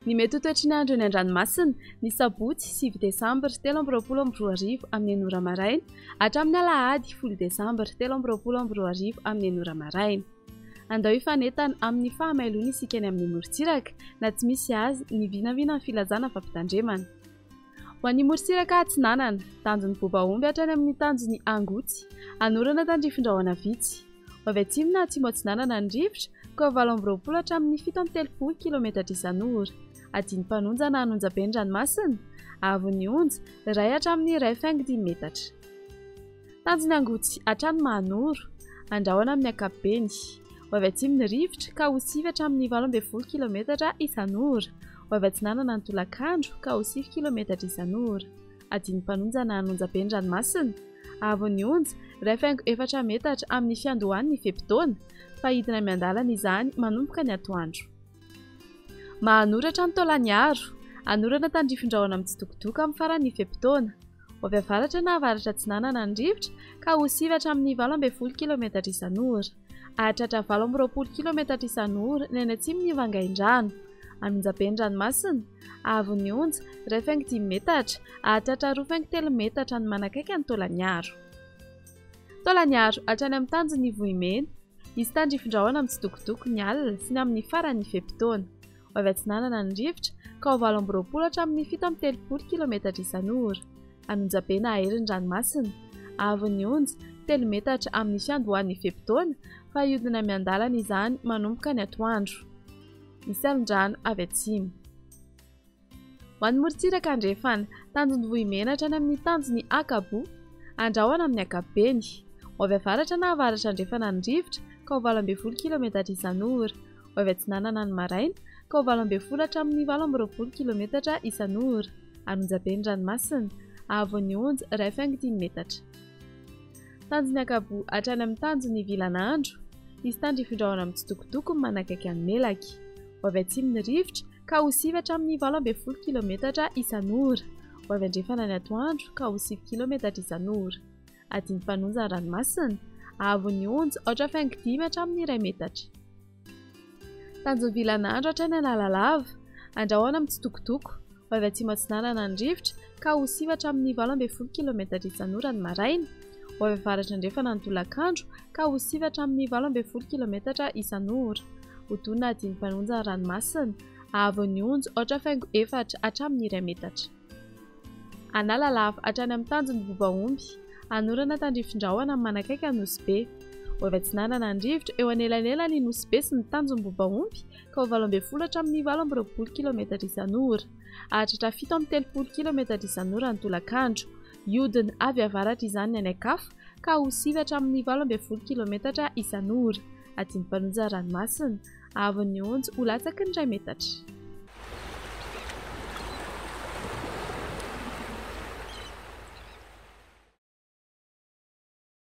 Ny mety ho toetry ny andro eny an-dranomasina, ny sabotsy 9 desambra 2023 amin'ny 6 ora maraina hatramin'ny alahady 10 desambra 2023 amin'ny 6 ora maraina. Andao hifanentana amin'ny fahamailoana isika eny amin'ny morontsiraka na tsy misy azy ny vinavinan'ny filazana fampitandremana. Ho an'ny morontsiraka atsinanana, tanjon'ny Bobaomby hatrany amin'ny tanjon'ny Angotsy, anorana tandrifin-drahona vitsy. Ho avy atsimo na atsimo atsinanana ny rivotra, ka ho 28 hatramin'ny 37 kilometatra isan'ora. Adin'ny mpanonja na an'onjabe ny ranomasina, haavon'ny onja, iray hatramin'ny 1,5 metatra. Tanjon'ny Angotsy hatrany Mahanoro, andrahona amin'ny ankapobeny. Ho avy atsimo ny rivotra, ka ho 9 hatramin'ny 18 kilometatra isan'ora. Ho avy atsinanana ny tolakandro, ka ho 9 kilometatra isan'ora. Adin'ny mpanonja na an'onjabe ny ranomasina, haavon'ny onja, 1,4 metatra amin'ny fiandohan'ny fe-potoana, fa hidina miandalana izany manomboka ny atoandro. Mahanoratra ny Taolagnaro, anorana tandrifin-drahona mitsitokotoko amin'ny faran'ny fe-potoana. Ho avy avaratra na avaratra atsinanana ny rivotra ka ho 9 hatramin'ny 18 kilometatra isan'ora. Hahatratra 28 kilometatra isan'ora ny any atsimon'i Vangaindrano. An'Onjabe ny ranomasina, haavon'ny onja, 1,5 metatra, hahatratra 2,3 metatra ny manakaiky an'i Taolagnaro. Taolagnaro hatrany amin'ny tanjon'i Vohimena. Hisy tandrifin-drahona mitsitokotoko ny alina sy ny amin'ny faran'ny fe-potoana. Ho avy atsinanana ny rivotra ka ho 28 hatramin'ny 37 kilometatra isan'ora. An'Onjabe na hahery ny ranomasina. Haavon'ny onja, 3 metatra amin'ny fiandohan'ny fe-potoana, fa hihodina miandalana izany manomboka ny atoandro. Hisy alon-drano avy atsimo. Ho an'ny morontsiraka andrefana, tanjon'ny Vohimena hatrany amin'ny tanjon'ny Ankaboa, andrahona amin'ny ankapobeny. Ho avy avaratra na avaratra andrefana ny rivotra ka ho 18 kilometatra isan'ora. Ho avy atsinanana ny maraina ka ho 18 hatramin'ny 28 kilometatra isan'ora. An'Onjabe ny ranomasina, haavon'ny onja 1,5 metatra. Tanjon'ny Ankaboa hatrany amin'ny tanjon'ny Vilanandro, hisy tandrifindrahona mitsitokotoko ny manakaiky an'i Melaky. Ho avy atsimo ny rivotra ka ho 9 hatramin'ny 18 kilometatra isan'ora. Ho avy andrefana ny atoandro ka ho 9 kilometatra isan'ora. Adin'ny mpanonja ny ranomasina, haavon'ny onja 4,5 hatramin'ny 1 metatra. Tanjon'ny Vilanandro hatrany Analalava, andrahona mitsitokotoko. Ho avy atsimo atsinanana ny rivotra ka ho 9 hatramin'ny 18 kilometatra isan'ora ny maraina. Ho avy avaratra andrefana ny tolakandro ka ho 9 hatramin'ny 18 kilometatra isan'ora. Ho tonina adin'ny mpanonja ny ranomasina, haavon'ny onja 4,4 hatramin'ny 1 metatra. Analalava hatrany amin'ny tanjon'ny Bobaomby, anorana tandrifin-drahona manakaiky an'i Nosy Be. Ho avy atsinanana ny rivotra eo anelanelan'i Nosy Be sy ny tanjon'ny Bobaomby ka ho 18 hatramin'ny 28 kilometatra isan'ora. Hahatratra 37 kilometatra isan'ora ny tolakandro. Hiodina avy avaratra izany ny any an-kafa ka ho 9 hatramin'ny 18 kilometatra isan'ora. Adin'ny mpanonja ranomasina, haavon'ny onja ho latsaky ny 1 metatra.